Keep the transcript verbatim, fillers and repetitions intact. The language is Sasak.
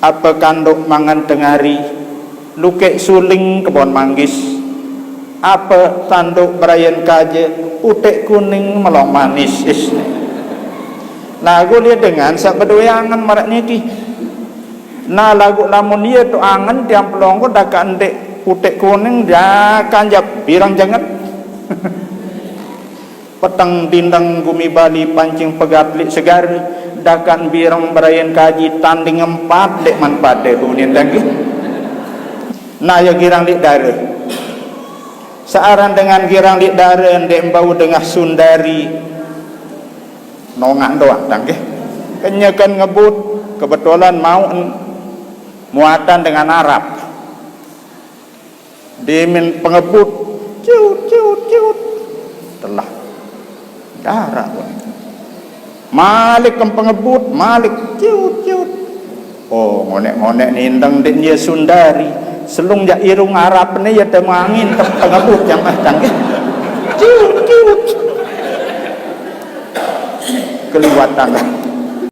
Apa kanduk mangan tengari, lukek suling kebon manggis. Apa tanduk berayan kaja, putek kuning melong manis. Is. Lagu dia dengan sak bedue angen marak niki. Nah, lagu lamun dia tu angen tiang pelonggo daka ndek putek kuning daka njap birang jenget. Peteng dindeng gumi Bali pancing pegatlik segar, dakan bireng berayan kaji tanding empat dek manpate hunin danggi. Nah, ya girang lik dare. Searan dengan girang lik dare ndek embau dengah sundari. Nongak doang danggi. Kenyekan ngebut, kebetulan mau en-, muatan dengan Arab. Dimin pengebut, ciut, ciut, ciut. Telah. Darak pun. Malik ke pengebut, malik, ciut, ciut. Oh, ngonek-ngonek nindeng dek dia sundari. Selung jak irung Arab ni ya temu angin ke pengebut yang macam ni. Ciut, ciut. Keliwatan.